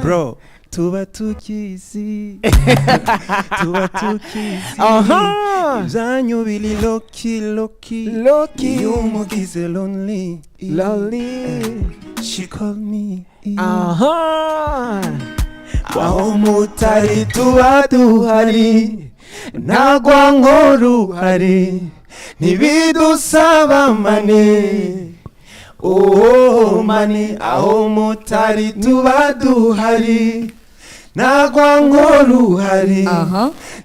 Bro, tuba tukizi, tuba tukizi. Ibyanyu biri low-key, low-key. Low-key. Iyo umugize lonely, Lonely. she call me. Aho mutari tuba duhari, nta rwango ruhari, ntibidusaba money, oh money. Aho mutari tuba duhari, nta rwango ruhari,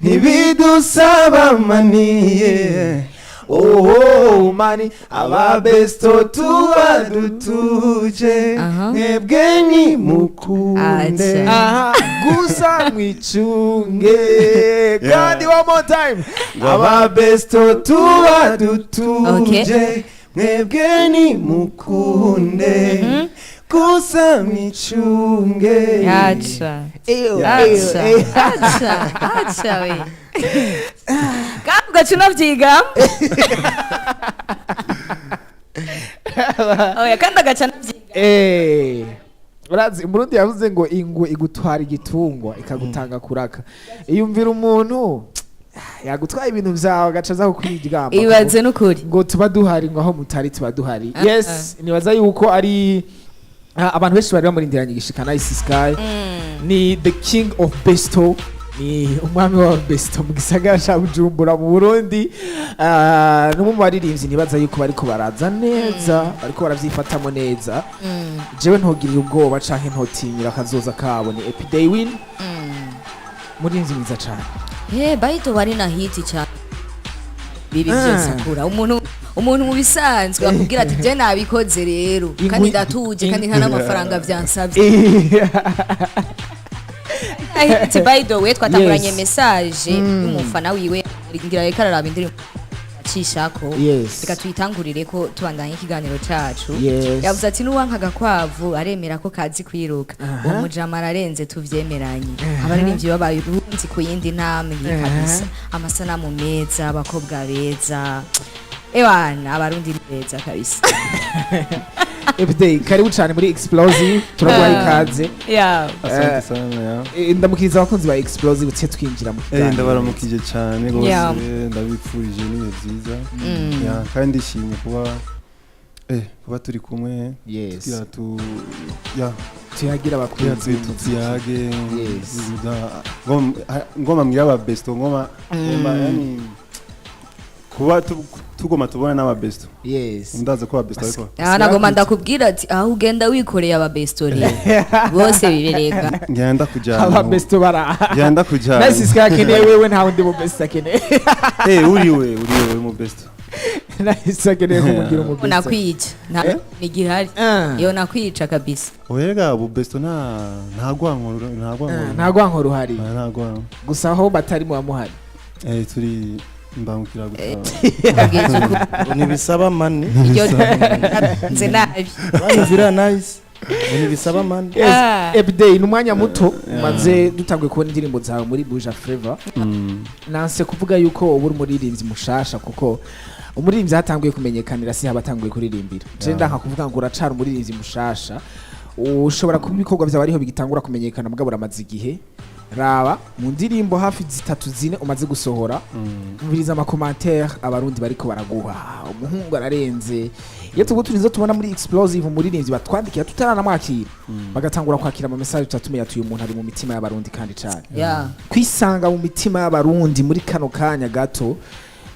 ntibidusaba money, yeah. Oh money, ababesto tuba dutuje, mwebwe ni mukunde. Acha. Aha, gusa mwicunge. Kandi one more time. Ababesto tuba dutuje, mwebwe ni mukunde, gusa mwicunge. Acha. Ew, Acha. ew, ew. Acha, acha we, kandi ugaca unavyigamba. Oya, kandi agaca anavyigamba. Urazi Umurundi yavuze ngo ingwe igutwara igitungwa ikagutanga kuraka. Iyumvira umuntu yagutwaye ibintu vyawe, agaca aza kukwigamba Ibaze n'ukuri. ngo tuba duhari, ngo aho mutari tuba duhari. Ah. Yes, nibaza yuko ari abantu benshi bari bamurindiranye igishika. Nice Sky ni the king of besto, ni umwami wa besto mu gisagara ca Bujumbura mu Burundi. N'umwe mu baririmbyi nibaza yuko bariko baraza neza, bariko baravyifatamo neza. Jewe ntogirira ubwoba canke ntotinyira akazoza kabo. Ni Epiday Win, murinzi mwiza cane. Bayito bari na hit cyane bibi byose. Akura umuntu mu bisanzwe akubwira ati: "Je nabikoze rero kandi ndatuje kandi nta n'amafaranga byansabye." Hit, by the way, twatanguranye message y'umufana wiwe, ngira reka araraba indirimbo acishako. Reka tuyitangurire ko tubandanye ikiganiro cacu. Yavuze ati: "N'uwanka agakwavu aremera ko kazi kwiruka." Uwo mujama ararenze, tuvyemeranye. Abaririmbyi b'Abarundi ku yindi ntambwe kabisa, amasanamu meza, abakobwa beza, ewana Abarundi ni beza kabisa. Epiday, karibu cane muri Explosive, turaguha ikaze. Asante sana ya. Ndamukiriza abakunzi ba Explosive tse twinjira mu kiganiro. Ndabaramukije cyane rwose. Ndabipfurije n'ibihe byiza. Ya, kandi ndishimye kuba turi kumwe kugira tu ya tuyagira kugira abakunzi b'umuziki. Tuyage. Ngoma mbwira aba besto, ngoma yani kuba tugoma tubona n'aba besto. Ndaza ko aba besto ariko Ah, nagoma ndakubwira ati aho ugenda wikoreye ababestori bose bibereka. Ngenda kujyana. Aba besto bara Ngenda kujyana. Nice Sky akeneye wewe, nta wundi mu besto akeneye. Uriwe mu besto. Nice akeneye kumugira umu besto. Nakwica nta nigihari. Iyo nakwica kabisa. Oya, ubu besto nta rwanko, nta rwanko. Nta rwanko ruhari. Nta rwanko. Gusa aho batari muba muhari. Turi imbangukira gutabara. Ubwiza ukuri. Ntibisaba money. Iryo nze nabi. Banyumvira Nice ngo ntibisaba money. Yes. Ah. Everyday ni umwanya muto maze dutanguye kubona indirimbo zawe muri Buja Flavor. Nanse kuvuga yuko uba uri umuririmbyi mushasha, kuko umuririmbyi hatanguye kumenyekanira si haba atanguye kuririmbira. Je ndanka kuvuga ngo uracara umuririmbyi mushasha. Ushobora kuba ibikorwa byawe ariho bigitangura kumenyekana, mugabo uramaze igihe. Raba mu ndirimbo hafi zitatu, zine umaze gusohora, umviriza ama commentaires Abarundi bariko baraguha. Umuhungu ararenze. Iyo tuba turizo tubona muri Explosive umuririmbyi batwandikira tutaranamwakira, bagatangura kwakira ama message, tutatumenya ati uyu muntu ari mu mitima y'Abarundi kandi cane. Kwisanga mu mitima y'Abarundi muri kano kanya gato,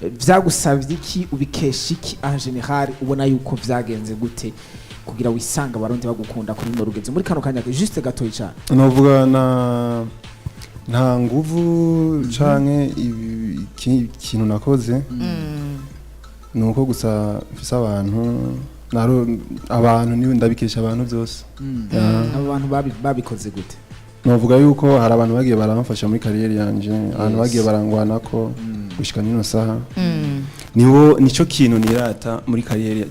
vyagusavye iki? Ubikesha iki? En général ubona yuko vyagenze gute kugira wisanga Abarundi bagukunda kuri runo rugezo muri kano kanya juste gatoyi cane? Novuga na nta nguvu canke ikintu nakoze, ni uko gusa mfise abantu abantu niwe ndabikesha abantu byose. Yeah. Abo bantu babikoze gute? Novuga yuko hari abantu bagiye baramfasha muri carrière yanje, abantu bagiye barangwanako gushika nino saha. Niwo nico kintu nirata muri carrière,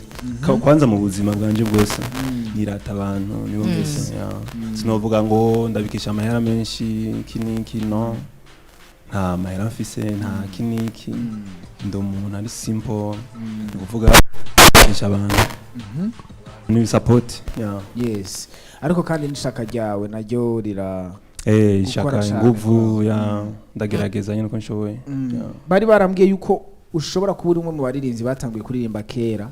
kwanza mu buzima bwanje bwose nirata abantu nibo mbese. Ya. Sinovuga ngo ndabikesha amahera menshi iki niki, no nta mahera mfise, nta kiniki, ndi umuntu ari simple, ni ukuvuga ndabikesha abantu. Ni support, yeah. Yes, ariko kandi n'ishaka ryawe naryo rira ishaka, gukora cane. Inguvu ya ndagerageza nyine uko nshoboye. Yeah. Bari barambwiye yuko ushobora kuba uri umwe mu baririmbyi batanguye kuririmba kera,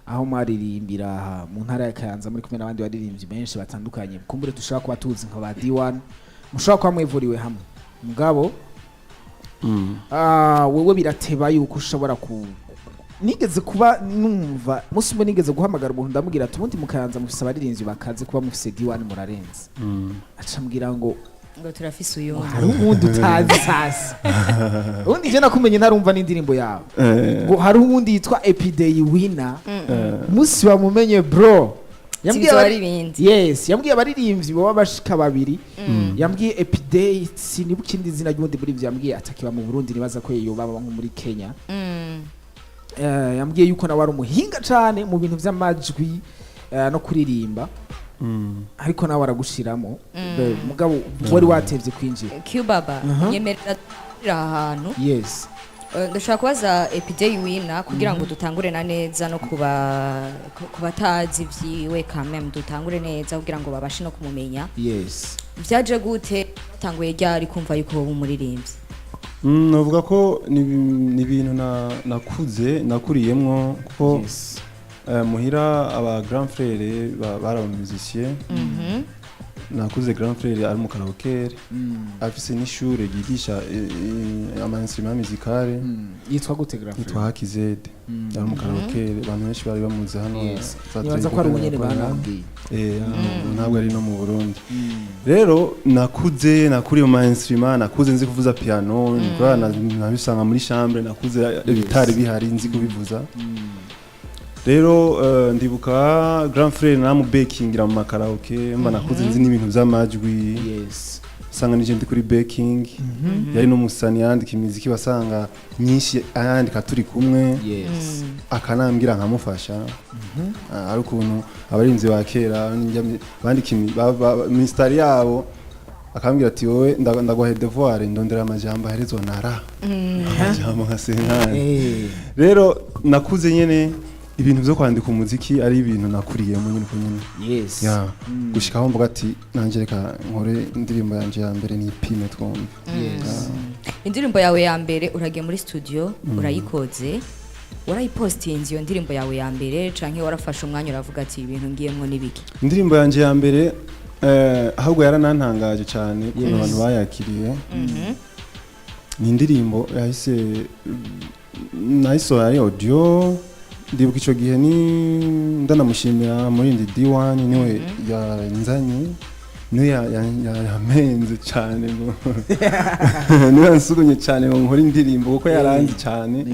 aho mwaririmbira aha mu ntara ya Kayanza muri kumwe n'abandi baririmbyi benshi batandukanye, kumbure dushobora kuba tuzi nka ba D1, mushobora kuba mwivuriwe hamwe, mugabo wewe birateba yuko ushobora ku nigeze kuba numva musi umwe nigeze guhamagara umuntu, ndamubwira ati ubundi mu Kayanza mufise abaririmbyi bakaze, kuba mufise D1 murarenze. Aca ambwira ngo ngo turafise uyundi. Hari uwundi utazi. Sasa ubundi je nakumenye ntarumva n'indirimbo yawe, ngo hari uwundi yitwa Epidey Winner, umunsi bamumenye bro. Yambwiye Bizoba ari ibindi. Yes, yambwiye abaririmbyi baba bashika babiri. Yambwiye Epidey, sinibuka indi zina ry'uwundi muri ivyo yambwiye, atakiba mu Burundi, nibaza ko yoba aba nko muri Kenya. Yambwiye yuko nawe ari umuhinga cane mu bintu vy'amajwi no kuririmba, ariko nawe aragushiramo. Mugabo wari watevye kwinjira. Q-Baba, nyemerera aha hantu. Yes. Ndashaka kubaza Epidey Winner kugira ngo dutangure na neza no kuba ku batazi vyiwe kameme, dutangure neza kugira ngo babashe no kumumenya. Yes. Vyaje gute? Batanguye ryari kumva yuko woba umuririmbyi? Novuga ko ni ibintu nakuze nakuriyemwo, kuko muhira aba grand frère bari aba musicien. Nakuze grand frère ari mu karaoke, afise n'ishure ryigisha ama instrument musicale. Yitwa gute grand frère? Yitwa Hakizede, ari mu karaoke, abantu benshi bari bamuzi hano. Yes. Za Nibaza ko ari ubunyene Televiziyo. banambwiye. Ntabwo ari no mu Burundi. Rero nakuze nakuriye mu ma instrument, nakuze nzi kuvuza piano, kubera nabisanga muri chambre, nakuze ibitari bihari nzi kubivuza. Rero ndibuka grand frère namubekingira mu makaraoke, mba nakuze nzi n'ibintu vy'amajwi. Usanga nije ndi kuri backing, yari n'umusani yandika imiziki, wasanga myinshi ayandika turi kumwe, akanambwira nkamufasha. Ari ukuntu abarinzi ba kera bandika misitari yabo, akambwira ati wowe ndaguhaye devoir, ndondera amajambo aherezwa na ra, amajambo nka senkani. Rero nakuze nyene ibintu vyo kwandika umuziki ari ibintu nakuriyemo nyene uko nyene. Ya, gushika aho mvuga ati nanje reka nkore indirimbo yanje ya mbere nipime twumve. Indirimbo yawe ya mbere uragiye muri studio urayikoze, warayipostinze iyo ndirimbo yawe ya mbere, canke warafashe umwanya uravuga ati ibintu ngiyemwo n'ibiki? Indirimbo yanje ya mbere, ahubwo yaranantangaje cyane ukuntu abantu bayakiriye. Ni indirimbo yahise nayisohoye ari audio. Ndibuka ico gihe ni ndanamushimira murindi D1, niwe yanzanye, niwe yamenze cyane ngo niwe yansugunye cyane ngo nkore indirimbo, kuko yaranzi cyane.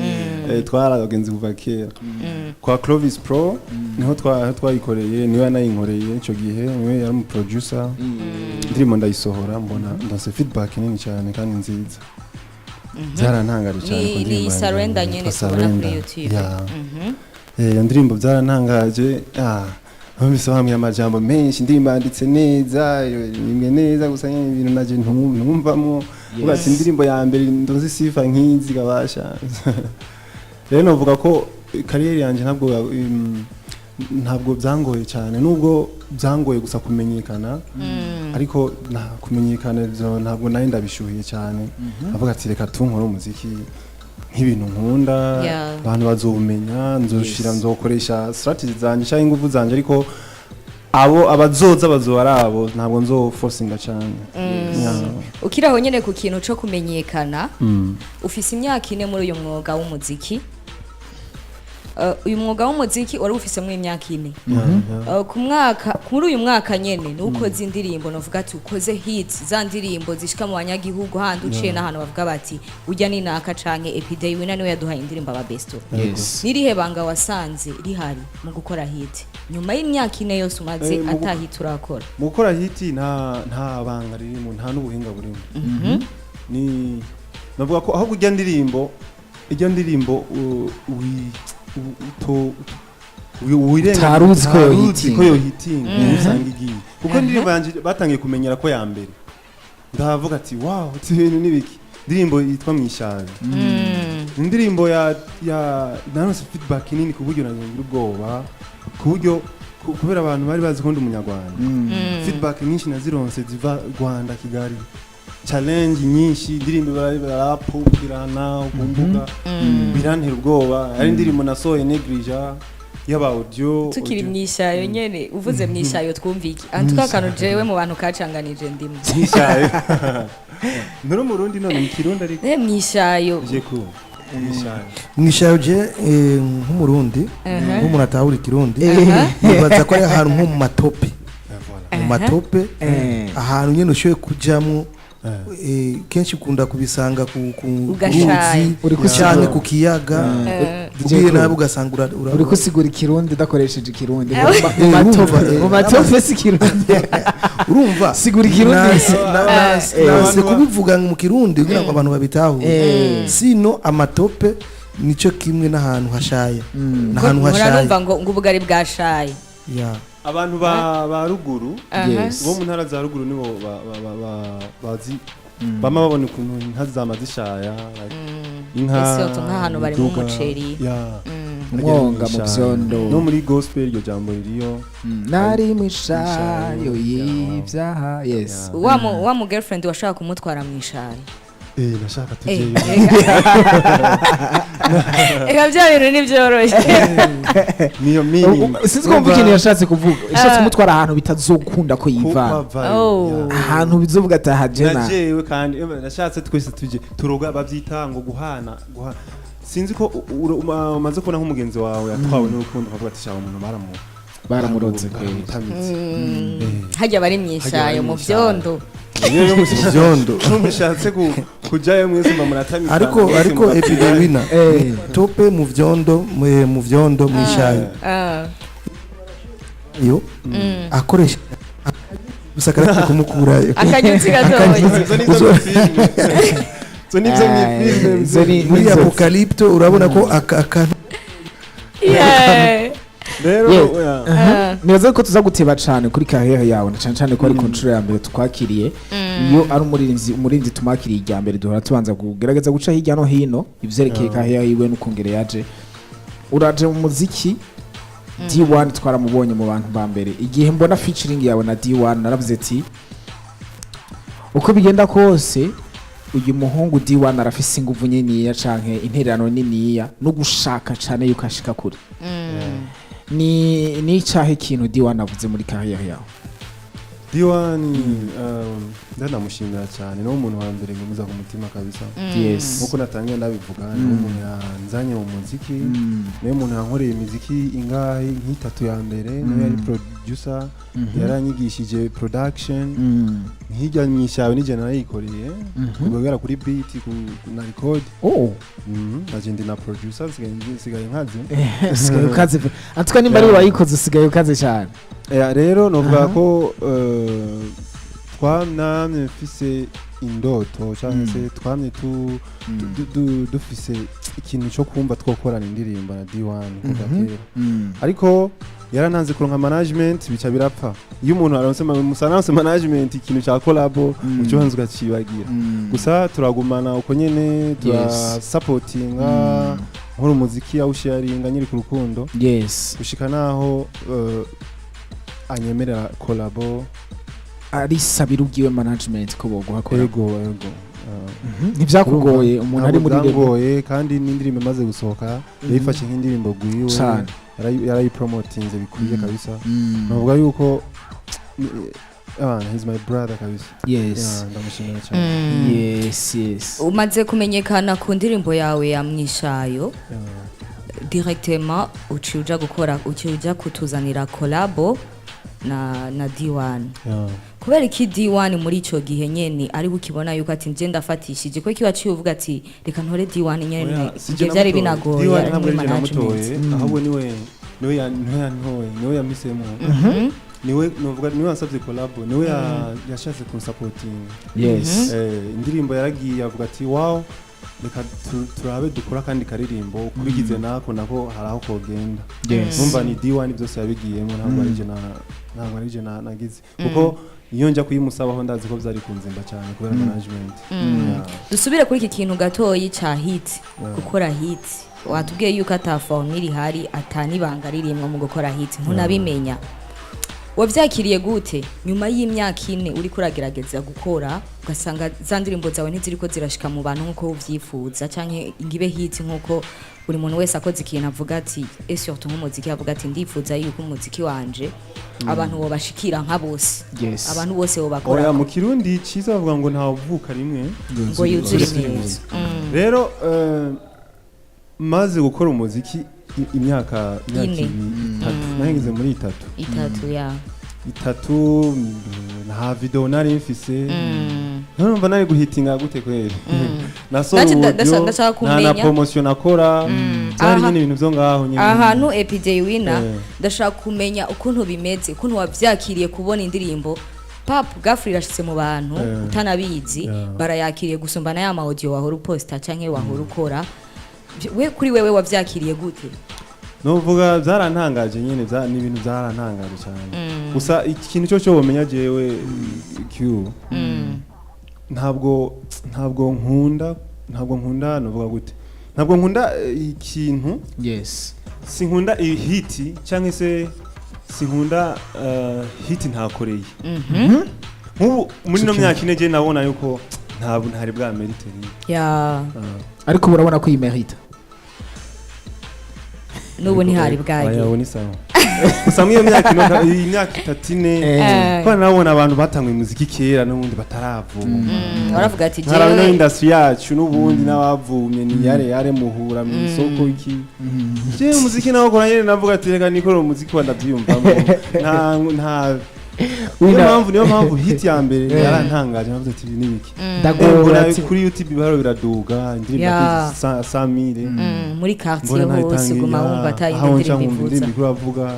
Twari abagenzi kuva kera. Kwa Clovis Pro niho twayikoreye, niwe yanayinkoreye ico gihe, niwe yari umu producer. Indirimbo ndayisohora, mbona ndonse feedback nini cyane kandi nziza, byarantangaje cyane. Ni Ku ndirimbo yanjye Surrender yitwa nyene tubona kuri Surrender. YouTube. Yeah. Iyo ndirimbo byarantangaje, numvise bambwira amajambo menshi, indirimbo yanditse neza, imwe neza gusa nyene ibintu naje ntumvamwo. Uvuga ati indirimbo ya mbere ndoze sifa nk'izi kabasha. Rero novuga ko carrière yanje ntabwo byangoye cyane, nubwo byangoye gusa kumenyekana, ariko na kumenyekana ivyo ntabwo nari ndabishuhiye cyane. Avuga ati reka tunkore umuziki nk'ibintu nkunda, abantu bazowumenya, nzoshira nzokoresha strategy zanje cyangwa ingufu zanje, ariko abo abazoza bazoba ari abo, ntabwo nzoforcinga cyane. Yeah. Ukiri aho nyene ku kintu co kumenyekana, ufise imyaka 4 muri uyu mwuga w'umuziki. Uyu mwuga w'umuziki wari ufisemwo imyaka 4. Ku mwaka, muri uyu mwaka nyene ni ukoze indirimbo, novuga ati ukoze hits, za ndirimbo zishika mu banyagihugu, handi uciye n'ahantu bavuga bati urya ni naka canke Epidey Winner niwe yaduhaye indirimbo aba besto. Nirihe banga wasanze rihari mu gukora hit nyuma y'imyaka 4 yose umaze ata hit urakora? Mu gukora hit nta banga ririmo, nta n'ubuhinga burimo. Ni navuga ko ahubwo ijya ndirimbo Utaruzi ko utaruzi ko yohitinga. yohitinga, niyo usanga igiye, kuko indirimbo yanje batangiye kumenyera ko ya mbere, ndavuga ati wow, ati ibintu nibiki. Indirimbo yitwa Mwishaje, indirimbo ya naronse feedback nini ku buryo nanjye ngira ubwoba. Ku buryo kubera abantu bari bazi ko ndi umunyarwanda, feedback nyinshi nazironse ziva Rwanda, Kigali, challenge nyinshi, indirimbo barapupirana ku mbuga, birantera ubwoba. Hari indirimbo nasohoye negrija y'aba audio. Tukiri Audio. Mwishayo nyene, uvuze mwishayo twumva iki? Antuka akantu jewe mu bantu kacanganije ndimo. Mwishayo nturi umurundi none mu Kirundi ariko. Mwishayo. Je ku mwishayo. Mwishayo je nk'umurundi, nk'umuntu atahura ikirundi, nibaza ko ari ahantu nko mu matope. Eh, voilà. Mu matope, ahantu nyine ushoboye kujamwo, kenshi ukunda kubisanga ku Ugashaya. ruzi Uri kusigura. canke ku kiyaga. Ugiye nabi ugasanga Uri kusigura ikirundi udakoresheje ikirundi. Mu Urumva, matope, mu matope si ikirundi. Urumva. Sigura ikirundi. Nanse kubivuga mu kirundi kugira ngo abantu babitahure. Sino amatope nico kimwe n'ahantu hashaya, n'ahantu hashaya. Muranumva ngo ubugari bwashaye. Ya. Abantu ba ruguru, bo mu ntara za ruguru, nibo bazi, bama babona ukuntu inka zama zishaya, like, inka. Ese yoto nk'ahantu barima imiduga. umuceri. Ya. Umwonga mu vyondo. No muri gospel iryo jambo ririyo. Nari mwishayo y'ibyaha, yes. Wa mu girlfriend washaka kumutwara mwishayo? Eh, nashaka tujeyo. Eka bya bintu ntibyoroshye. Niyo meaning. Sinzi kumva ikintu yashatse kuvuga, yashatse kumutwara ahantu bitazokunda ko yivana. Oh. Ahantu bizovuga ati aha jena. Najewe kandi nashatse twese tuje turoga, bavyita ngo guhana sinzi ko umaze kubona nk'umugenzi wawe yatwawe n'urukundo, ukavuga ati shaba umuntu Baramuronze kweli. Baramutamitse. Hajya bari mwishayo mu vyondo. Iyo Vyondo. mushatse kujayo mwese mba muratamika. Ariko mwese ariko mugapfira. Epidewina, tope mu vyondo, mu vyondo mwishayo, yo akoresha gusa karaka kumukurayo. Akanyutsi gatoya. Izo ni izo mu filime, izo ni izo mu filime. Izo ni- Muri apocalypto urabona ko akantu. Rero oya. Nibaza ko tuza guteba cane kuri carrière yawe, na cane cane ko ari ku nshuro ya mbere twakiriye. Iyo ari umuririmbyi tumakiriye irya mbere, duhora tubanza kugerageza guca hirya no hino ivyerekeye carrière yiwe n'ukungere yaje. Uraje mu muziki, D1 twaramubonye mu bantu ba mbere. Igihe mbona featuring yawe na D1, naravuze ati uko bigenda kose uyu muhungu D1 arafise inguvu niniya canke intererano niniya no gushaka cane yuko ashika kure. Ni icahe ikintu D1 avuze muri carrière yawe? D1, ndanamushimira cyane, niwo muntu wa mbere ngumuza ku mutima kabisa. Nkuko natangiye ndabivuga, niwe muntu yanzanye mu muziki, niwe muntu yankoreye imiziki ingahe, nk'itatu ya mbere niwe yari producer, yaranyigishije production. Nk'ijya nyishawe nije narayikoreye guhera kuri beat na record. Oh. Naje ndi na producer, nsigaye nkaze. Usigaye ukaze antuka, nimba ari wayikoze usigaye ukaze cyane. Rero novuga ko twamye mfise indoto cyangwa se twamye dufise ikintu cyo kumva twokorana indirimbo na D1 kuva kera, ariko yarantanze kuronka management bica birapfa. Iyo umuntu aronse musa management, ikintu cya collabo ucubanza ugacibagira. Gusa turagumana uko nyene, turasapotinga, nkora umuziki awusharinga nyiri ku rukundo, gushika naho anyemerera collabo. Arisabira ubwiwe management ko boguha ko? Ego. Ntibyakugoye umuntu ari muri level? Byangoye, kandi n'indirimbo imaze gusohoka yayifashe nk'indirimbo gwiwe. Cane. Yarayipromotinze bikwiye kabisa. Navuga yuko he's my brother kabisa. Yeah, ndamushimira cyane. Yes. Umaze kumenyekana ku ndirimbo yawe ya mwishayo, directement uciye uja gukora, uciye uja kutuzanira collabo na D1. Kubera iki D1 muri ico gihe nyene ari ukibona yuko ati nje ndafatishije ko kiba ciye uvuga ati reka ntore D1 nyene? Oya, si je Ivyo vyari namutoye. binagoye, D1 ari ntabwo muri ari je management. namutoye, ahubwo niwe yantoye, niwe yampisemo, niwe novuga niwe yansabye collabo, niwe yashatse kunsapotinga. Indirimbo yaragiye avuga ati wow, reka turabe dukora kandi karirimbo ukurikize nako hari aho kogenda. Numva ni D1 byose yabigiyemo, ntabwo ari je na ntabwo ari je na nagize, kuko iyo njya kuyimusabaho ndazi ko byari kunzimba cyane kubera management. Yeah. Dusubire kuri iki kintu gatoyi ca hit. Gukora hit. Watubwiye yuko ata formule ihari, ata n'ibanga ririmwo mu gukora hit, ntunabimenya. Wavyakiriye gute nyuma y'imyaka 4 uriko uragerageza gukora, ugasanga za ndirimbo zawe ntiziriko zirashika mu bantu nk'uko uvyifuza, canke ngibe hit nk'uko buri muntu wese akoze ikintu avuga ati, et surtout nk'umuziki, avuga ati ndifuza yuko umuziki wanje abantu bobashikira nka bose, abantu bose bobakora? Oya, mu Kirundi ciza bavuga ngo ntavuka rimwe ngo yuzure neza. Rero maze gukora umuziki imyaka Ine. 2, 3, nahengeze muri 3. 3 ya. 3, nta video nari mfise. None nari guhitinga gute kweri? Nasohora Nanje audio, ndashaka nta na kumenya. promotion nakora, byari nyine ibintu byo ngaho nyine. Ahantu Epidey Winner, ndashaka kumenya ukuntu bimeze, ukuntu wavyakiriye kubona indirimbo pap gafuri irashitse mu bantu utanabizi, barayakiriye gusumba na ya ma audio wahora uposta canke wahora ukora. We kuri wewe wavyakiriye gute? Novuga byarantangaje nyine, ni ibintu byarantangaje cyane. Gusa ikintu cyo cyo bomenya jewe Q, ntabwo nkunda, novuga gute, ntabwo nkunda ikintu, sinkunda hit cyangwa se sinkunda hit ntakoreye. Nk'ubu muri no myaka 4 je nabona yuko ntabwo ntari bwa mérite. Ariko ubu urabona ko iyi mérite. N'ubu ntihari bwage. Oya, ni sawa. Gusa muri iyo myaka ino, iyi myaka 3, 4, ko nabona abantu batanguye umuziki kera n'ubundi bataravuma. Waravuga ati nkaraba ino jewe industry yacu n'ubundi n'abavumye ni yare yare muhura mu isoko iki. Jewe umuziki nawukora nyene, navuga ati reka nikore umuziki wa ndavyiyumvamo, nta niyo mpamvu hit ya mbere yarantangaje, navuze ati ibi ni biki? Ndagora Mbona ati kuri YouTube ibiharo biraduga, indirimbo ya 100,000. Muri quartier Mbona hose uguma wumva ata yindi aho nca ndirimbo nkumva ivuza. indirimbo ikuru avuga,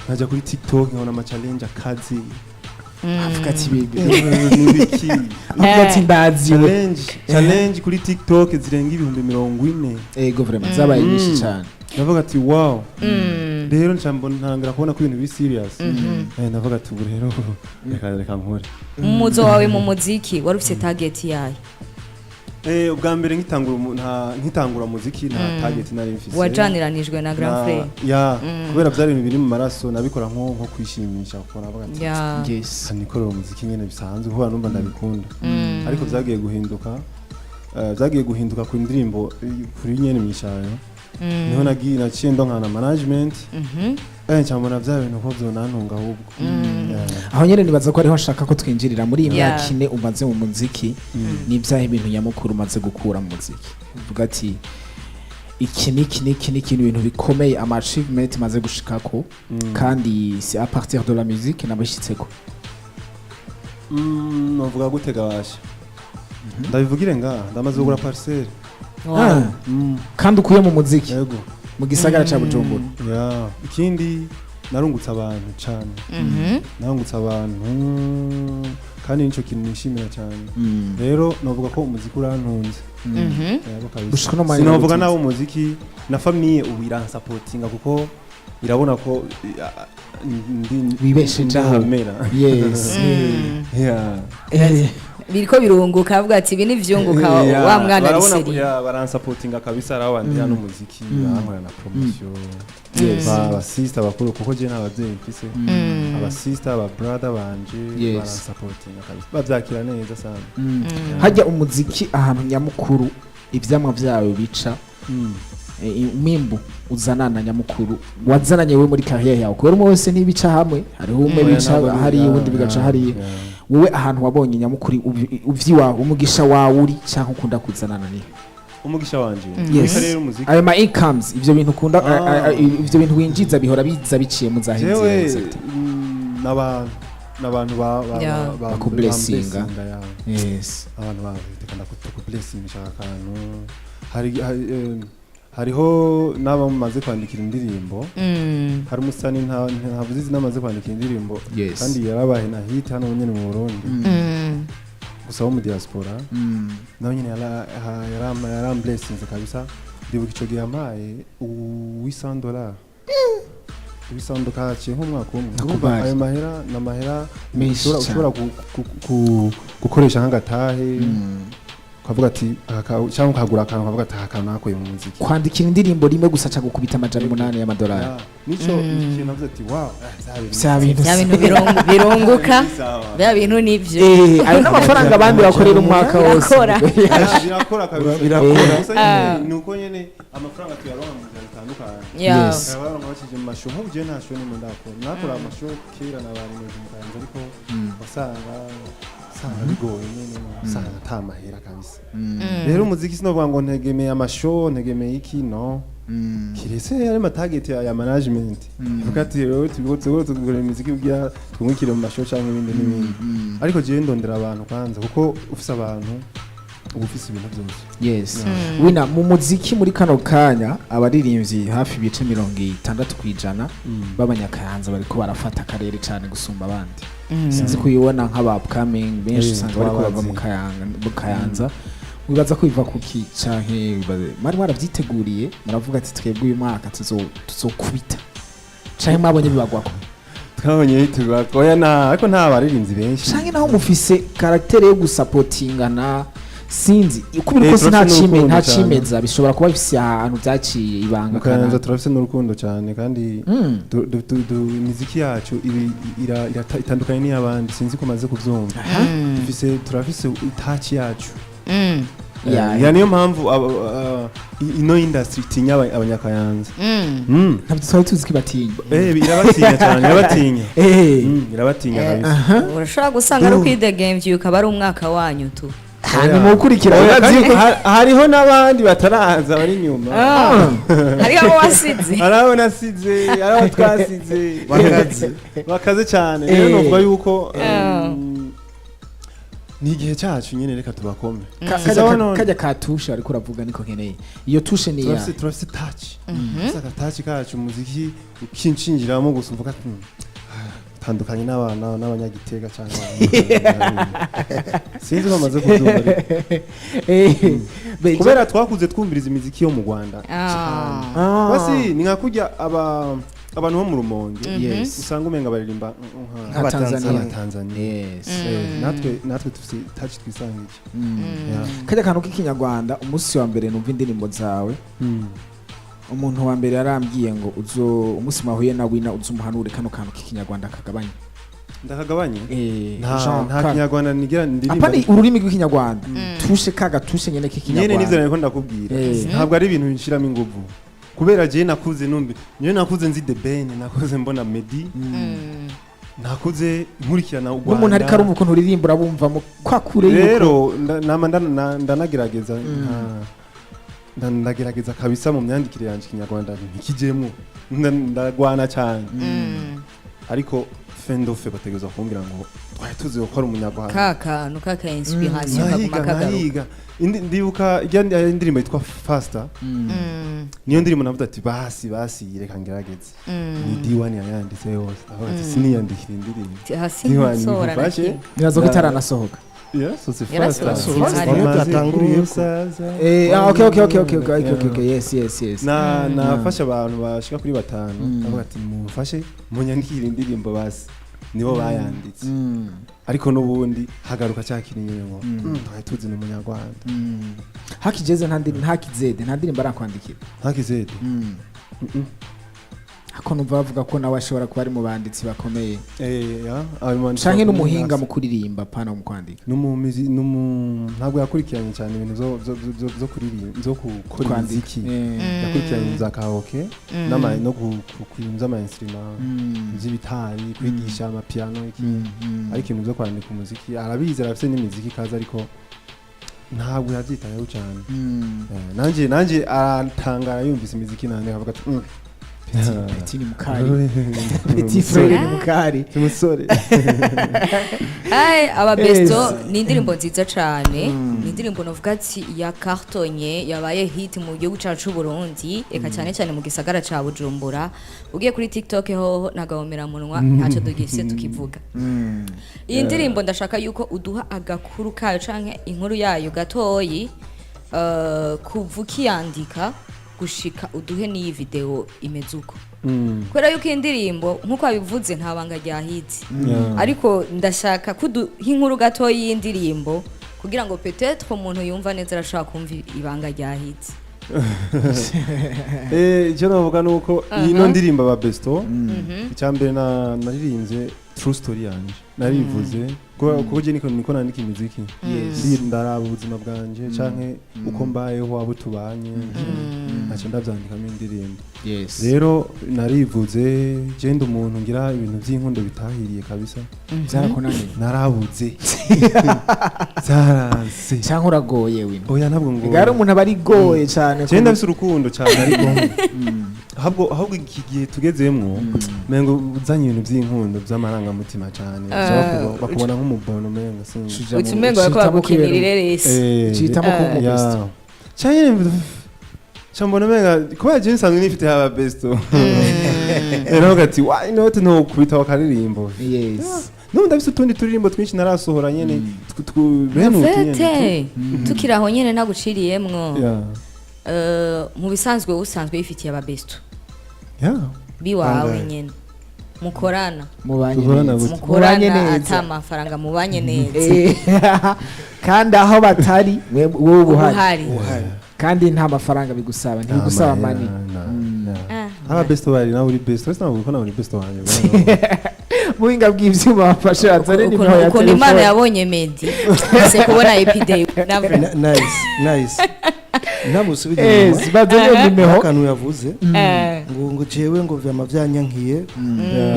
nkajya kuri TikTok nkabona ama challenge akazi. Avuga ati bibi. Ni biki? Avuga ati ndaziwe. Challenge kuri TikTok zirenga 40,000. Ego, vraiment zabaye nyinshi cyane. Ndavuga ati wow. Rero nca mbona ntangira kubona ko ibintu biri serious. Ndavuga ati ubu rero reka nkore. Umuzo wawe mu muziki wari ufite target yayo? Ubwa mbere nkitangura nkitangura muziki nta target nari mfise. Wajaniranijwe na grand frère. Ya, kubera byari ibintu biri mu maraso, nabikora nko kwishimisha, kuko navuga ati nikorera umuziki nyene bisanzwe kuko numva ndabikunda. Ariko byagiye guhinduka ku ndirimbo kuri nyene mwishayo, niho nagiye naciye ndonkana management, ncambona bya bintu ko vyonantunga ahubwo. Yeah. Aho nyene nibaza ko ariho nshaka ko twinjirira muri iyi myaka 4 umaze mu muziki. Ni ibyaha ibintu nyamukuru umaze gukura mu muziki, uvuga ati iki niki niki niki, ni ibintu bikomeye, ama achievement maze gushikako, kandi c'est à partir de la musique nabishitseko? Novuga gute gabasha, ndabivugire ngaha, ndamaze kugura parcelle. Ah, kandi ukuye mu muziki? Yego. Mu gisagara ca Bujumbura? Ya, ikindi narungutse abantu cane. Narungutse abantu, kandi nico kintu nishimira cyane. Rero novuga ko umuziki urantunze. Yego kabisa. Gushika no mwanya Sinovuga w'ubutunzi. nawe umuziki na famille ubu iransapotinga, kuko irabona ko ndi Wibeshejeho. ndahamera. Yeah. Biriko birunguka, avuga ati ibi ni vyunguka wa mwana Barabona ari sérieux. Ya, baransapotinga kabisa, arabo bandira n'umuziki, barankorera na promotion. Ba sister bakuru, kuko je nta bavyeyi mfise, aba sister, aba brother banje baransapotinga kabisa, bavyakira neza sana. Hajya umuziki ahantu nyamukuru ivyamwa vyayo bica, umwimbu uzanana nyamukuru wazananye we muri carrière yawe, kubera umwe wese ntibica hamwe, hariho umwe Oya, bica ntabwo hariya, ubundi bigaca hariya. Wowe ahantu wabonye nyamukuru uvyiwawe, umugisha wawe uri cyangwa ukunda kuzanana ni Umugisha wanje Yes. muri carrière y'umuziki? Ayo ma incomes, ivyo bintu ukunda, ivyo bintu winjiza bihora biza biciye mu zahe Jewe nzira exact? n'abantu Bakublessinga. bamblessinga, ya. Abantu reka ndakublessinga akantu. Hariho n'abamaze kwandikira indirimbo. Hari umusani ntavuze izina amaze kwandikira indirimbo, kandi yarabaye na hit hano nyene mu Burundi, gusa wo mu diaspora. Nawe nyene yaramblessinze kabisa. Ndibuka ico gihe yampaye $800, $800, haciye nk'umwaka umwe. Nakubali. Urumva ayo mahera ni amahera Menshi ushobora cane. ushobora gukoresha nk'agatahe. Ukavuga ati cyangwa ukagura akantu, ukavuga ati aka kantu nakuye mu muziki. Kwandikira indirimbo rimwe gusa aca gukubita 800 y'amadolari. Yeah, nico kintu navuze ati wow, vya bintu. Bya bintu birunguka. Sawa. Bya bintu nibyo. Ayo n'amafaranga abandi bakorera umwaka wose. Birakora. Birakora kabisa. Birakora. Gusa nyene ni uko nyene amafaranga tuyaronka mu nzira zitandukanye. Abaronka bakije mu ma show. Nk'ubu jewe nta show nimwe ndakora. Nakora ama show kera na bari mu Kayanza, ariko wasanga bigoye nyene, usanga ata mahera kabisa. Rero umuziki sinovuga ngo ntegemeye ama show, ntegemeye iki, no kiretse ari ma target ya management ivuga ati rero turiko tugura imiziki kugira twungukire mu ma show canke ibindi n'ibindi. Ariko jewe ndondera abantu kwanza, kuko ufise abantu uba ufise ibintu byose. Yes, wina mu muziki muri kano kanya abaririmbyi hafi ibice 60% b'abanyakayanza bariko barafata akarere cyane gusumba abandi. Sinzi kuyibona nk'aba upcoming benshi, usanga bariko bava mu twabazi. Kayanga, mu Kayanza. Wibaza ko biva kuki, canke mwari mwaravyiteguriye muravuga ati twebwe uyu mwaka tuzokubita, canke mwabonye bibagwako? Twabonye bitugwa. Oya, nta, ariko nta baririmbyi benshi. Canke naho mufise caractère yo gusapotingana, sinzi uko biri kose. Turafise Nta cime n'urukundo nta cane. cimeza bishobora kuba bifise ahantu byaciye ibanga. Mu Kayanza Kanaka. turafise n'urukundo cyane kandi imiziki yacu itandukanye n'iy'abandi. Sinzi ko maze kubyumva. Turafise i touch yacu. Ya, niyo mpamvu ino industry itinya abanyakayanza. Ntabwo twari tuzi ko ibatinya. Irabatinya cyane, irabatinya. Irabatinya kabisa. Urashobora gusanga ari ukwidegemvya, ukaba ari umwaka wanyu tu. Hanyuma ukurikira Oya, urazi kandi yuko hariho n'abandi bataraza bari inyuma. Hariho abo wasize. Hari abo nasize, hari abo twasize. Bakaze. Bakaze cyane. Rero novuga yuko ni igihe cyacu nyine, reka tubakome. Sawa none. Kajya ka touche ariko uravuga niko nkeneye iyo touche ni ya Turafise touch, turafise aka touch kacu. Umuziki ukincinjiramo gusa umvuga ati tandukanye n'abana n'abanyagitega cyangwa sinzi ko bamaze kubyumva ariko. Kubera twakuze twumviriza imiziki yo mu Rwanda cyane. Basi ni nka kurya aba abantu bo mu Rumonge usanga umenga baririmba nka Tanzania. Nk'abatanzania. Natwe dufite touch twisangije. Yeah. Kajya kantu k'ikinyarwanda, umunsi wa mbere numva indirimbo zawe, umuntu wa mbere yarambwiye ngo uzo umunsi mwahuye na wina uzo umuhanure kano kantu k'ikinyarwanda kagabanye. Ndakagabanye? Jean, Nta kinyarwanda nigira ndirimba. Apana ururimi rw'ikinyarwanda, touche kaga touche nyene Nyene nivyo k'ikinyarwanda. nariko ndakubwira. Ntabwo ari ibintu nshiramo inguvu, kubera jewe nakuze numbi nyewe, nakuze nzi The Ben, nakuze mbona Meddy, nakuze nkurikirana u N'umuntu Rwanda. ariko arumva ukuntu uririmba urabumva kwa kure yuko Rero nama ndanagerageza ndagerageza kabisa mu myandikire yanje ikinyarwanda ntikijemwo. Ndagwana cyane, ariko fendofe bategerezwa kumbwira ngo twari tuzi ko ari umunyarwanda. Ka kantu kaka inspiration kaguma Nkahiga kagaruka. Nkahiga. Ndibuka ijya indirimbo yitwa Faster. Niyo ndirimbo navuze ati basi basi reka ngerageze. Ni D1 yayanditse yose, avuga ati siniyandikira indirimbo. Hasi D1 nsohora na ngufashe. kimwe. Nibaza ko itaranasohoka. Yes, c'est Yarasohotse. Faster. Niyo Wamaze twatanguriye ko. gusaza. Ah, okay, yes. Na nafashe abantu bashika kuri batanu, avuga ati mumfashe munyandikire indirimbo, basi nibo bayanditse. Ariko n'ubundi hagaruka cya kintu nyine ngo twari tuzi ni umunyarwanda. Hakigeze nta ndirimbo, ntakizede nta ndirimbo arakwandikira? Ntakizede. Ako numva bavuga ko nawe ashobora kuba ari mu banditsi bakomeye. Ya ayo Canke n'umuhinga mu kuririmba, pana mu kwandika. Ntabwo yakurikiranye cyane ibintu byo kuririmba, byo gukora Kwandika. imiziki. Yakurikiranye ibintu bya karaoke no ku bintu by'ama instrument, by'ibitari, kwigisha amapiano iki. Ariko ibintu byo kwandika umuziki arabizi, arafite n'imiziki ikaza, ariko ntabwo yabyitayeho cyane. Nanjye aratangara yumvise imiziki nanjye akavuga ati Petit ni mukari, petit frère ni mukari. Umusore. Ay, aba besto ni indirimbo nziza cane, ni indirimbo novuga ati ya cartonye, yabaye hit mu gihugu cacu c'u Burundi, eka cyane cyane mu gisagara ca Bujumbura. Ugiye kuri TikTok hoho nagahomera munwa, ntacyo dugifise tukivuga. Iyi ndirimbo ndashaka yuko uduha agakuru kayo canke inkuru yayo gatoyi, kuva ukiyandika gushika uduhe n'iyi video imeze uko, kubera yuko iyi ndirimbo nk'uko wabivuze nta banga rya hit, ariko ndashaka kuduha inkuru gatoyi y'indirimbo. Kugira ngo peut-être umuntu yumva neza arashobora kumva ibanga rya hit. Icyo navuga ni uko ino ndirimbo aba besto, icya mbere naririmbye true story yanje, narivuze kuko je niko nandika imiziki. Ndaraba ubuzima bwanje canke uko mbayeho, abo tubanye, ntaco ndavyandikamo indirimbo. Rero narivuze, je ndi umuntu ngira ibintu vy'inkundo bitahiriye kabisa. Byarakunaniye? Narabuze, vyaranse. Cyangwa uragoye wino? Oya, ntabwo ngo Ega hari umuntu aba arigoye cyane. Je ndafise urukundo cyane, ariko ahubwo iki gihe tugezemwo mengo uzanye ibintu by'inkundo by'amarangamutima cyane, bakubona nk'umubono, mengo sinzi. Uca umengo bariko bagukinira ireresi. Citamo kuba umu besto. Cyane cyambona menga kubera je nsanzwe nifite aba besto, rero gati why not no kubita akaririmbo. N'ubu ndafise utundi turirimbo twinshi narasohora nyene bene utu nyene. Fete tukiri aho nyene ntaguciriyemwo. Mu bisanzwe usanzwe wifitiye aba besto biwawe Bangahe? nyene mukorana? Mubanye Duhorana neza. gute? Mubanye Mukorana neza. ata mafaranga, mubanye neza. Kandi aho batari wowe uba uhari. Ubuhari. Kandi nta mafaranga bigusaba, ntibigusaba money. Aba besto bari nawe uri besto wese, ntabwo ko nawe uri besto wanjye. Muhinga bw'ivyuma bafashe bazane nimero ya Ukuntu Imana telefone. yabonye Meddy se kubona Epidey. Nice, nice, ntamusubire inyuma. Yes, bazane iyo nimero. Akantu yavuze ngo jewe ngo vyama vyanyankiye,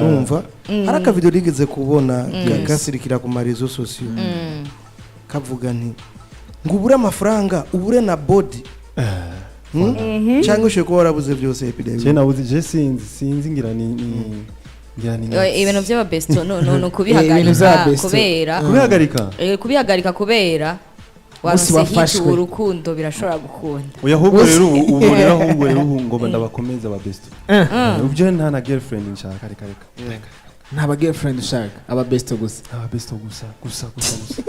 urumva hari akavideo rigeze kubona gasirikira ku ma réseaux sociaux, kavuga nti ngo ubure amafaranga, ubure na body. Cyangwa ushobora kuba warabuze byose, Epidemic? Je nabuze, je sinzi, ngira ni ngira ni Ibintu by'ababesto no Ibintu kubihagarika vy'ababesto. kubera Kubihagarika? Kubihagarika kubera Umunsi warose hit, wafashwe. urukundo birashobora gukunda. Oya, ahubwo rero ubu rero, ahubwo rero ubu ngomba ndabakomeza aba besto. Ubyo nta na girlfriend nshaka, reka reka reka. Nta ba girlfriend ushaka, aba besto gusa. Aba besto gusa gusa gusa gusa,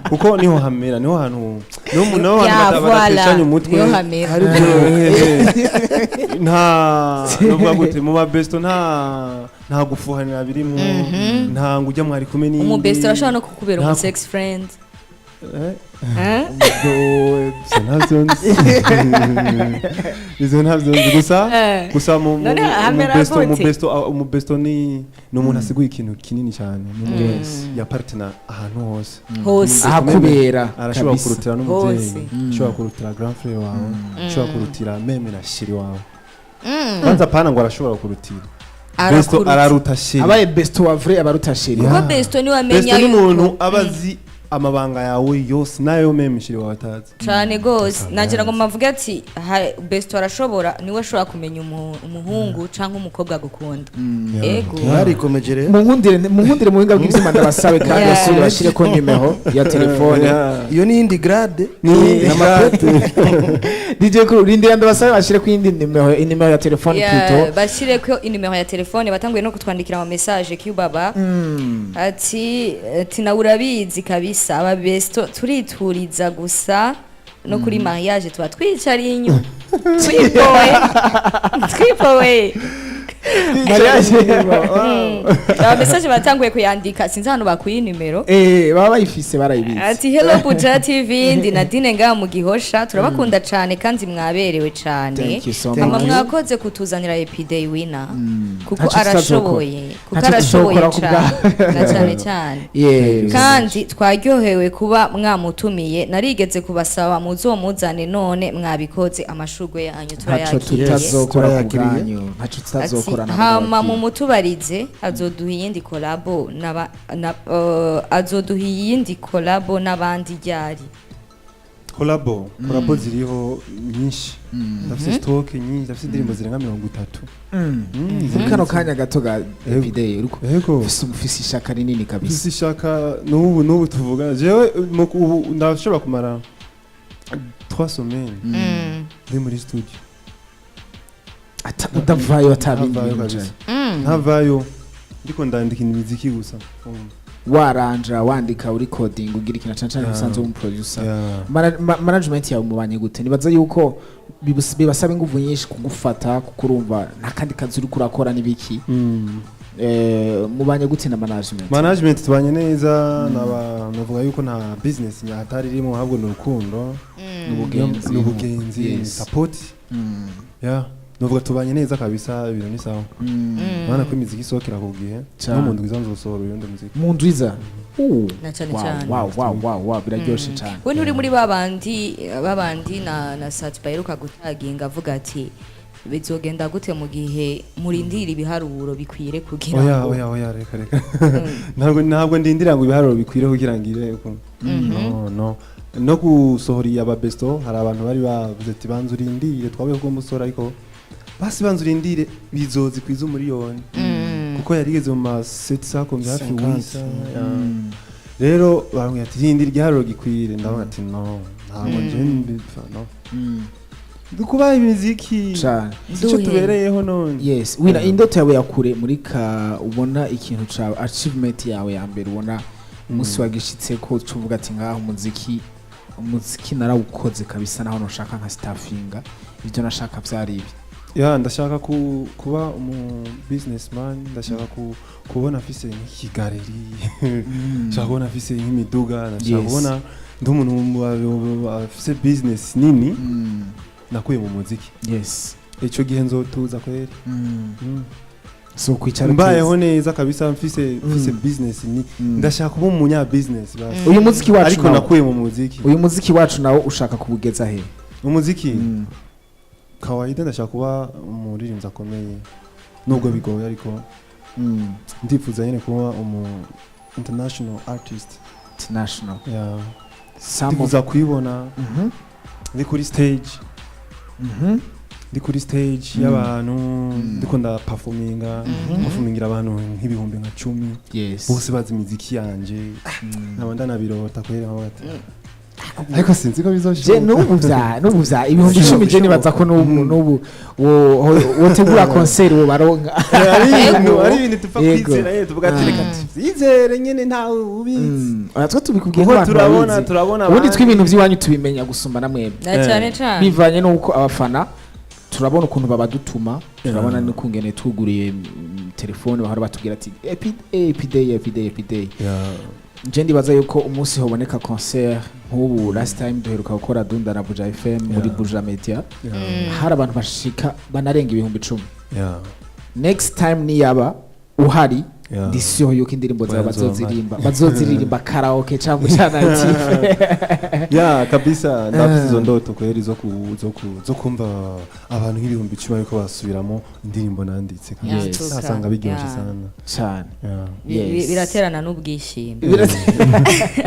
kuko niho hamera, niho hantu niho hantu Ya, badateshanya voilà, umutwe. Niho hamera. Hari Nta nuvuga gute, mu ba besto nta gufuhanira birimo, nta ngo ujya mwari kumwe n'indi. Umubesto arashobora no kukubera umu Nta- sex friend. Eh, Eh? Ivyo ntavyo nzi, ivyo ntavyo nzi gusa. Gusa mu None mu hamera besto mu gute? besto, umu besto ni umuntu asiguye ikintu kinini cyane, ni umuntu ya partner ahantu hose. Hose. Ahakubera arashobora kabisa. kurutira n'umubyeyi, Hose. ashobora kurutira grand frère wawe, ashobora kurutira même na chéri wawe. Kwanza pana ngo arashobora kurutira besto, Arakuruta. araruta chéri. Abaye besto wa vrai abaruta chéri. Kuko besto niwe amenya Besto ni yuko umuntu aba azi amabanga yawe yose nayo même chéri wawe atazi. Cane gose, nagira ngo mavuge ati besto arashobora, niwe ashobora kumenya umuhungu canke umukobwa agukunda. Ego. Mwarikomeje rero. Munkundire mu buhinga bw'ivyuma ndabasabe kandi basubire bashireko nimero ya telefone. Iyo ni iyindi grade. Ni n'amapete. DJ Kuru, rindira ndabasabe bashireko iyindi nimero, inimero ya telefone plutôt. Bashireko inimero ya telefone, batanguye no kutwandikira ama message. Cubaba ati nawe urabizi kabisa, aba besto turituriza gusa, no kuri mariage tuba twicariye inyuma twipowe twipowe. Mariage. Aba message batanguye kuyandika, sinzi ahantu bakuye inimero. Baba bayifise, barayibizi. Ati hello Buja TV, ndi Nadine ngaha mu Gihosha, turabakunda cane kandi mwaberewe cane. Thank you so Hama much. mwakoze kutuzanira Epiday Winner kuko Ntacyo arashoboye, kuko Ntacyo arashoboye tuzokora ku cane na cane cane. Kandi twaryohewe kuba mwamutumiye, narigeze kubasaba muzomuzane, none mwabikoze, amashurwe yanyu Ntaco turayakiriye. tutazokora ku Turayakiriye. bwanyu, ntaco Ati tutazokora na hama mumutubarize azoduha iyindi collabo n'aba na, azoduha iyindi collabo n'abandi ryari? Collabo ziriho nyinshi, ndafise stock nyinshi, ndafise indirimbo zirenga 30. Muri kano kanya gato ga Epiday uriko Yego. ufise ishaka rinini kabisa. Mfise ishaka n'ubu tuvugana, jewe ubu ndashobora kumara 3 semaines ndi muri studio. Udavayo atabindi Ntavayo bintu kabisa. cane. Ntavayo, ndiko ndandika imiziki gusa. Waranja wandika, uri coding, ugira ikintu cane cane usanzwe uri producer. Management yawe mubanye gute? Nibaza yuko bibasaba inguvu nyinshi kugufata, kuko urumva nta kandi kazi uriko urakora n'ibiki. Mubanye gute na management? Management tubanye neza, naba navuga yuko nta business nyahatari irimo, ahubwo ni urukundo. N'ubugenzi. Ni ubugenzi. Support. Yeah, nuvuga tubanye neza kabisa, ibintu ni sawa. Urabona ko imiziki isohokera ku gihe. Cane. No mu ndwi iza nzosohora uyundi muziki. Mu ndwiza. Na cane Wow, cane. wow, biraryoshe cyane. We nturi muri babandi na Sat baheruka gutaginga avuga ati bizogenda gute mu gihe murindira ibiharuro bikwire kugira Oya. ngo Oya, reka reka, ntabwo ndindira ngo ibiharuro bikwire kugira ngire uko. No no gusohora iya babesto, hari abantu bari bavuze ati banza urindire, twabaye ko umusore, ariko basi banza urindire bizozi kwiza umuriyoni, kuko yarigeze mu ma 700 komye hafi 50. wisa. Rero barambwira ati rindira igiharuro gikwire, ndavuga ati no, ntabwo nje mbipfa, no dukubaha imiziki. Cane. Sico Duhe. tubereyeho none. Yes, wina indoto yawe ya kure muri ka ubona ikintu cawe, achievement yawe ya mbere ubona umunsi wagishitse ko uvuga ati ngaho umuziki narawukoze kabisa, naho noshaka nka staffinga ibyo nashaka vyari ibi. Ya, ndashaka kuba umu businessman, ndashaka kubona afise nk'ikigaleri, ndashaka kubona afise nk'imiduga, ndashaka kubona ndi umuntu afise business nini nakuye mu muziki. Ico gihe nzotuza kweri. So kwicara Mbayeho neza kabisa, mfise business ni ndashaka kuba umunya business basi. Uyu muziki wacu Ariko nakuye mu muziki. Uyu muziki wacu nawo ushaka kuwugeza he? Umuziki kawaida, ndashaka kuba umuririmbyi akomeye, nubwo bigoye, ariko ndifuza nyine kuba umu international artist. International. Yeah. Some of Ndifuza kuyibona ndi kuri stage, ndi kuri stage y'abantu, ndiko ndaperforminga, performingira abantu nk'ibihumbi nka 10, bose bazi imiziki yanje. Nkaba ndanabirota kwera, nkavuga ati ariko sinzi ko Je bizoshoboka. n'ubu vya 10,000, je nibaza ko n'ubu wotegura concert wo baronka. Ari ibintu tupfa kwizera yewe, tuvuga ati reka tuvyizere nyene, ntawe ubizi. Oya, twe tubikubwiye Kuko nk'abantu turabona babizi. turabona Ubundi abandi. tw'ibintu by'iwanyu tubimenya gusumba na mwebwe. Na cyane cyane. Bivanye n'uko abafana turabona ukuntu babadutuma, turabona n'ukungene tuguriye telefone bahora batubwira ati epiday, epiday, epiday. Nje ndibaza yuko umunsi hoboneka concert nk'ubu, last time duheruka gukora Dunda na Buja FM muri Buja Media, hari abantu bashika banarenga 10,000. Next time niyaba uhari, ndi sure yuko indirimbo zawe Oya, nzoba bazoziririmba karaoke cyangwa canative. Ya, kabisa, ndafise izo ndoto kweri zo kumva abantu nk'10,000 bariko basubiramo indirimbo nanditse kabisa. Asanga biryoshe sana. Cyane. Yeah. Biraterana n'ubwishime.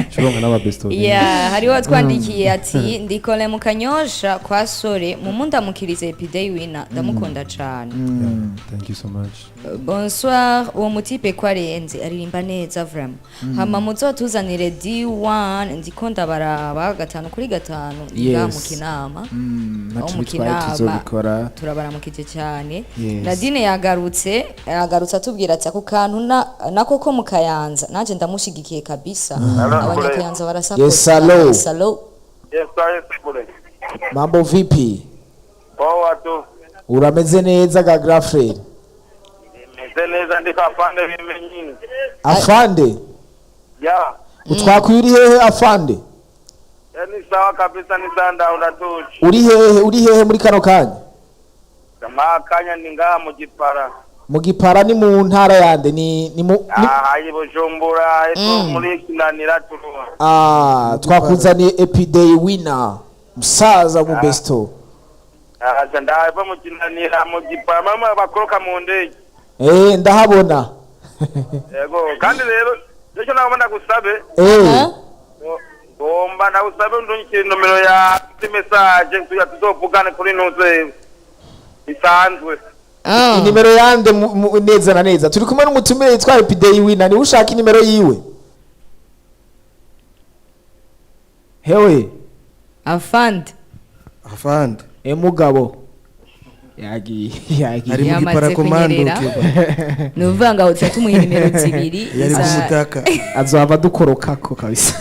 Shuronka n'ababesto benshi. Ya, hariho watwandikiye ati ndikole mu Kanyosha kwa Sore, mumundamukirize Epidey Winner, ndamukunda cane. Yeah, thank you so much. Bonsoir, uwo mutipe ko arenze, aririmba neza vraiment. Hama muzotuzanire D1, ndiko ndabaraba gatanu kuri gatanu nga mu Kinama. Naco Aho mu bitwaye, Kinama. tuzobikora. Turabaramukije cyane. Nadine yagarutse atubwira ati ako kantu nako ko mu Kayanza nanjye ndamushigikiye kabisa, abanyakayanza barasapota. Yes, hello. Yes, hello. Yes, kule. Mambo vipi? Poa tu. Urameze neza ga Grafre? Meze neza, ndiko afande bimenyini. Afande? Ya. Utwakuye uri hehe afande? Ni sawa kabisa, ni sanda unatuchi. Uri hehe muri kano kanya? Kama kanya ni ngaha mu Gipara. Mu Gipara ni mu ntara yande ni mu ni, Ah, ayi Bujumbura, epfo muri Kinanira turuwa. Ah, twakuzaniye Epidey Winner, musaza mu besto. Ah, ndava mu Kinanira mu Gipara, mama bakoroka mu ndege. Ndahabona. Yego, kandi rero nicyo nagomba ndagusabe. Ngomba ndagusabe ndungikire nomero ya message tuya tuzovugane kuri ntuze isanzwe. Inimero yande neza na neza turi kumwe n'umutumire yitwa Epidey Winner, niwe ushaka inimero yiwe hewe? Afande. Afande. Mugabo. Yagiye, yagiye. Ari mu Yamaze giparakomando. kunyerera. Keba. Ni ukuvuga ngo tuba tumuha nimero zibiri Yari za- kumutaka. Azohava dukorokako kabisa.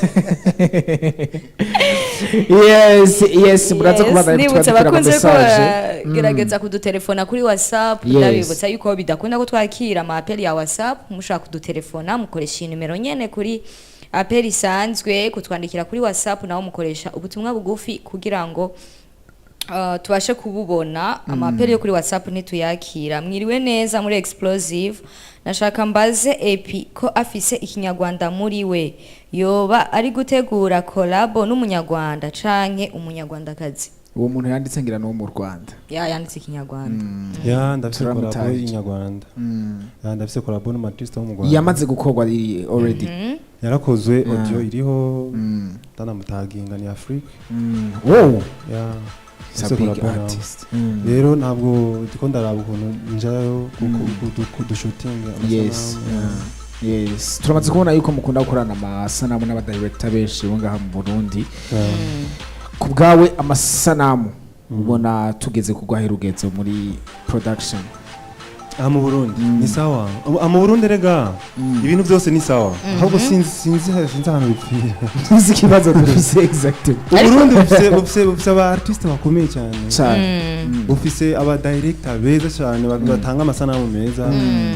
Yes, muraza kubandanya Nibutsa kutwandikira abakunze ko message. gerageza kudutelefona kuri WhatsApp. Ndabibutsa yuko bidakunda ko twakira ama appel ya WhatsApp. Mushaka kudutelefona mukoresha iyi nimero nyene kuri appel isanzwe. Kutwandikira kuri WhatsApp naho mukoresha ubutumwa bugufi kugira ngo tubashe kububona. Ama appel yo kuri WhatsApp ntituyakira. Mwiriwe neza muri Explosive. Nashaka mbaze Epi ko afise ikinyarwanda muri we, yoba ari gutegura collabo n'umunyarwanda canke umunyarwandakazi? Uwo muntu yanditse ngira no mu Rwanda. Ya, yanditse ikinyarwanda. Ya, ndafise collabo Turamutaje. y'inyarwanda. Ya, ndafise collabo n'umu artiste wo mu Rwanda. Yamaze gukorwa, iri already. Yarakozwe, audio iriho, ndanamutaginga, ni Afrique. Wow. Ya. He's a Ndafise big collabo nawe. artist. Rero ntabwo ndiko ndaraba ukuntu njayo kudushutinga. Yes, turamaze kubona yuko mukunda gukorana amasanamu n'abadirector benshi bo ngaha mu Burundi. Ku bwawe, amasanamu ubona tugeze kugwaho rugezo muri production? Aha mu Burundi ni sawa. Aha mu Burundi rega ibintu byose ni sawa, ahubwo sinzi ahantu bipfira. Tuzi ikibazo dufise exactly. Uburundi bufise aba artiste bakomeye cyane. Cyane. Bufise aba director beza cyane batanga amasanamu meza.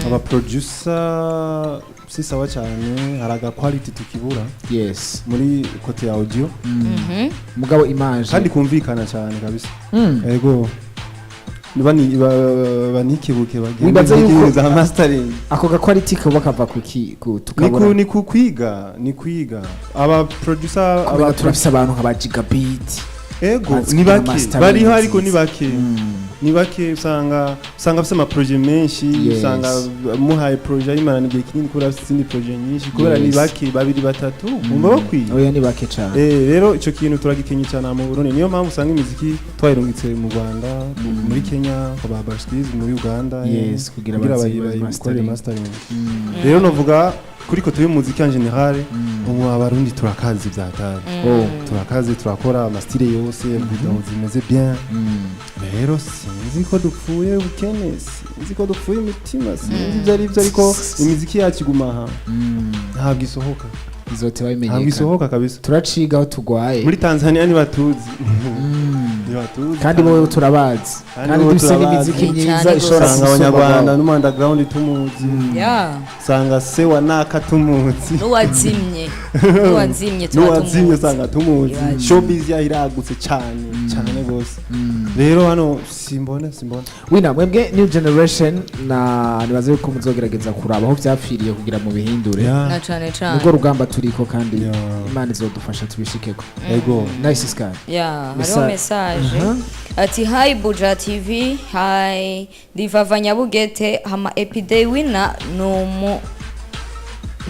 Aba producer si sawa cyane, hari aga quality tukibura muri côté ya audio. Mugabo image Kandi kumvikana cyane kabisa. Ego, banikibuke bagende Wibaza yuko- za mastering. Ako ga quality kuba kava kuki Ni tukabona? ku ni ku kwiga, ni kwiga aba producer. Kubera Aba turafise abantu nka ba Gigabit Ego, bazi ni kugira bake mastering bariho, ariko ni nziza. bake, ni bake. Usanga afise ama projet menshi. Usanga muhaye projet ayimarana igihe kinini kubera afise izindi projet nyinshi, kubera ni bake, babiri, batatu, wumva bakwiye. Oya, ni bake cane. Rero ico kintu turagikenye cyane mu Burundi. Niyo mpamvu usanga imiziki twayirungitse mu Rwanda, muri Kenya, kwa ba Barskiz, muri Uganda, Kugira bazi bayikorere mastering. mastering. Rero novuga kuri côté y'umuziki en général, ubu abarundi turakazi vyatari. Oh. Turakazi, turakora ama style yose, video zimeze bien. Rero sinzi ko dupfuye ubukene, sinzi ko dupfuye imitima, sinzi ibyo ari byo, ariko imiziki yacu iguma aha, ntabwo isohoka. Izoteba Ntabwo bimenyekana. isohoka kabisa. Turaciga aho tugwaye. Muri Tanzania ntibatuzi, ntibatuzi. Kandi bo turabazi. Kandi Kandi bo dufise turabazi. n'imiziki Cyane myiza gose. ishobora Usanga gusumba abanyarwanda ababo. n'umu underground tumuzi, usanga se wa naka tumuzi. N'uwazimye tuba N'uwazimye tumuzi. usanga tumuzi. Ibaze. Showbiz yaho iragutse cyane cyane rwose. Rero hano simbona. Wina, mwebwe new generation na nibaze yuko muzogerageza kuraba aho vyapfiriye kugira mu bihindure. Na cane cane. Nibwo rugamba turiko kandi Imana izodufasha tubishikeko. Ego. Nice Sky. Ya, hariho message. Ati: "Hi Buja TV, hi, ndivava Nyabugete. Hama Epiday Winner numu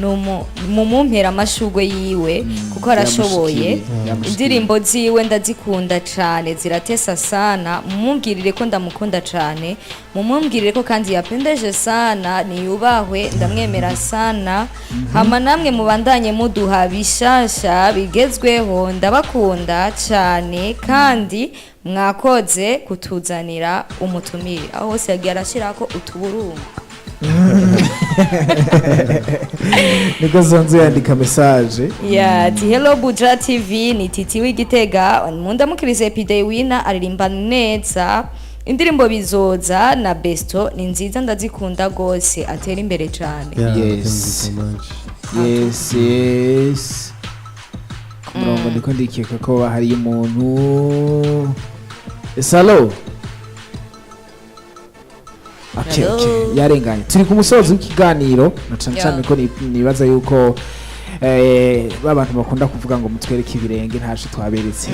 numu mumumpera amashugwe yiwe kuko arashoboye." Yamushikiriye, yamushikiriye. "Indirimbo ziwe ndazikunda cane, ziratesa sana. Mumumbwirire ko ndamukunda cane, mumumbwirire ko kandi yapendeje sana, niyubahwe, ndamwemera sana. Hama namwe mubandanye muduha bishasha bigezweho, ndabakunda cane kandi mwakoze kutuzanira umutumire." Aho hose yagiye arashirako utuburungu. Niko zonze yandika message. Ya, ati: "Hello Buja TV, ni Titi w'Igitega. Mundamukirize Epiday Winner, aririmba neza. Indirimbo Bizoza na Besto ni nziza, ndazikunda gose, atera imbere cane." Yeah, Yes. thank you so much. Yes, ku murongo ndiko ndikeka ko hariyo umuntu. Salo. Okay. Hello. Okay, yarenganye. Turi ku musozo w'ikiganiro na cane cane ko nibaza yuko ba bantu bakunda kuvuga ngo mutwereke ibirenge, ntaco twaberetse.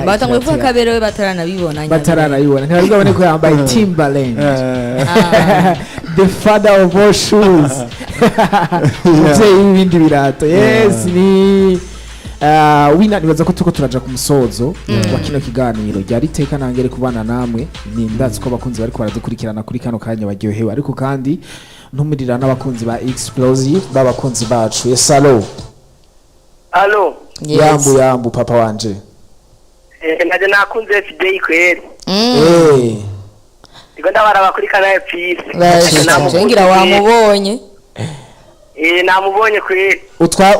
Batanguye kuvuga ko aberewe bataranabibona nyabirenge. Bataranabibona, ntibari bwabone ko yambaye Timberland, Ah. the father of all shoes, umuvyeyi w'ibindi birato. Yes, ni Wina, nibaza ko turiko turaja ku musozo wa kino kiganiro. Ryari iteka nangere kubana namwe. Ni ndazi ko abakunzi bariko baradukurikirana kuri kano kanya baryohewe, ariko kandi ntumirira n'abakunzi ba Explosive, b'abakunzi bacu. Yes, allo? Allo. Yes. Yambu, yambu papa wanje. Naje nakunze FJ kweri. Ndiko ndabaraba kuri Canal Plus. Ngira wamubonye. Namubonye kweli.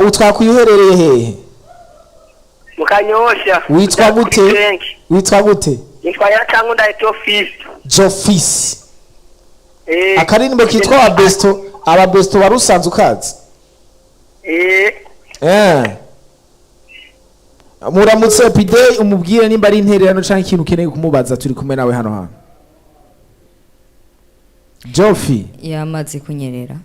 Utwakuye uherereye hehe? Mu Kanyosha. Witwa Kuri gute? Benki. Witwa gute? Nitwa Yaracankunda Etofisi. Jofisi. Akaririmbo kitwa Abesto, Ababesto wari usanzwe ukazi? Eh. Muramutse Epidey, umubwire nimba ari intererano canke ikintu ukeneye kumubaza, turi kumwe nawe hano hantu. Jofi. Yamaze kunyerera.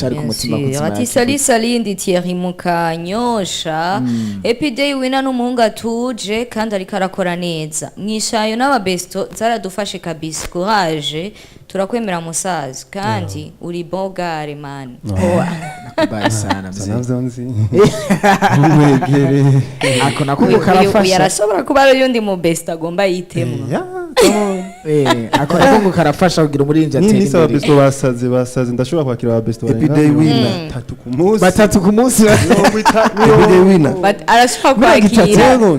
Cari ku Bien mutima sûr. kutsima. Ati salut salut, ndi Thierry Mukanyosha. Epidey Winner n'umuhungu atuje kandi ariko arakora neza. Mwishayo n'ababesto zaradufashe kabisa. Courage, turakwemera musaza kandi uri bogare man. Nakubaye sana mzee. Navyo nzi mwegere. Ako nako Uyu karafasha. yarashobora kuba ari uyundi mu besto agomba yitemwa. Yeah, come on. Ako nako ngo karafasha kugira umuririmbyi Ni atere nisi imbere. ababesto basaze, ndashobora kwakira ababesto barenga Epidey Winner. 30 ku munsi. 3 ku munsi. 30. Epidey Winner. But arashobora kwakira. Yego,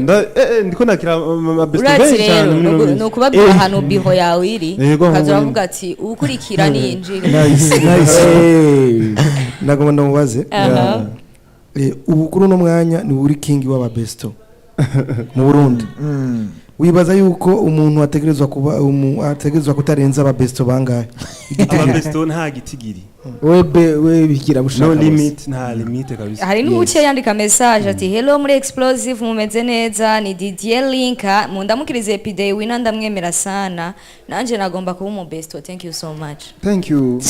ndiko nakira ababesto Urazi benshi cyane rero muri ino minsi. ni ukubabwira ahantu biho yawe iri, Yego, ukaza aho uravuga ati uwukurikira niyinjire. Nice, nice. Nagomba ndamubaze. Aha. Ubu kuri uno mwanya ni uri king w'ababesto mu Burundi. Wibaza yuko umuntu ategerezwa kuba ategerezwa kutarenza ababesto bangahe? Ababesto nta gitigiri. Webe we bigira bushaka No bose. limit, nta limite kabisa. Hari n'uwuciye yandika message ati hello muri Explosive, mumeze neza? Ni Didier Linka, mundamukirize Epidey Winner, ndamwemera sana, nanje nagomba kuba umu besto, thank you so much. Thank you.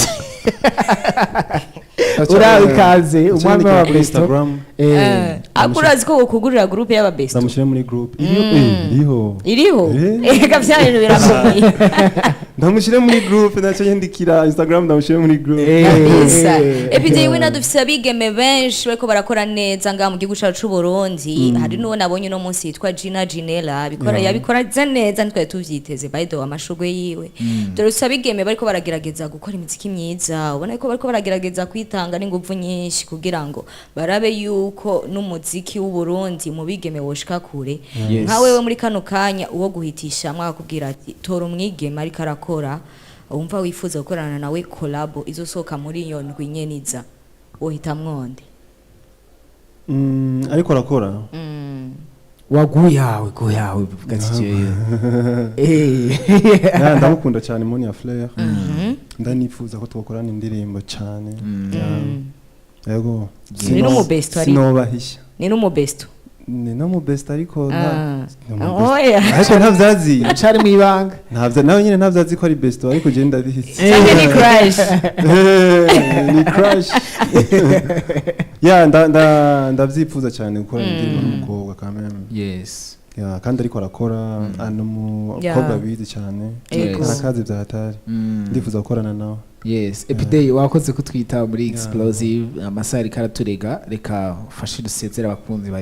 Urabe ikaze umwami Kuri w'ababesto. Instagram. Ariko urazi ko wokugurira groupe y'ababesto? Ndamushyire muri group iriho, iriho. Iriho. Ega vya bintu birakomeye. Ndamushyire muri group, ndacyo yandikira Instagram, ndamushyire muri group. Kabisa. Epidey Winner, dufise abigeme benshi bariko barakora neza ngaha mu gihugu cacu c'u Burundi. Hari n'uwo nabonye uno munsi yitwa Gina Ginella, abikora yabikora neza, ntitwari tuvyiteze. By the way, amashurwe yiwe. Dore dufise abigeme bariko baragerageza gukora imiziki myiza, ubona ko bariko baragerageza kwitanga n'inguvu nyinshi kugira ngo barabe yuko n'umuziki w'u Burundi mu bigeme woshika kure. Nka wewe muri kano kanya, uwo guhitisha mwakubwira ati tora umwigeme ariko arakora wumva wifuza gukorana nawe collabo izosohoka muri iyo ndwi nyene iza, wohita mwonde? Ariko arakora. Waguyawe guyawe bivuga ati jewe. Yeah, ndamukunda cyane Monia Fleur, ndanifuza ko twakorana indirimbo cyane. Yeah. Yego. Ni n'umubesto ariko. Sinobahisha. Ni n'umubesto. Ni no mu best ariko Ah. ni mu best. Oya. Ariko ntavyazi. Cari mwibanga. Ntavya nawe nyine, ntavyazi ko ari best, ariko je ndabizi. Canke ni crush? Ni crush. Yeah, ndavyifuza cyane gukora indirimbo n'umukobwa quand même. Yeah, kandi ariko arakora ano mukobwa abizi cyane. Arakazi bya hatari. Ndifuza gukorana nawe. Yes, Epidey, wakoze kutwita muri Explosive. Amasaha ariko araturega, reka ufashe dusezere abakunzi ba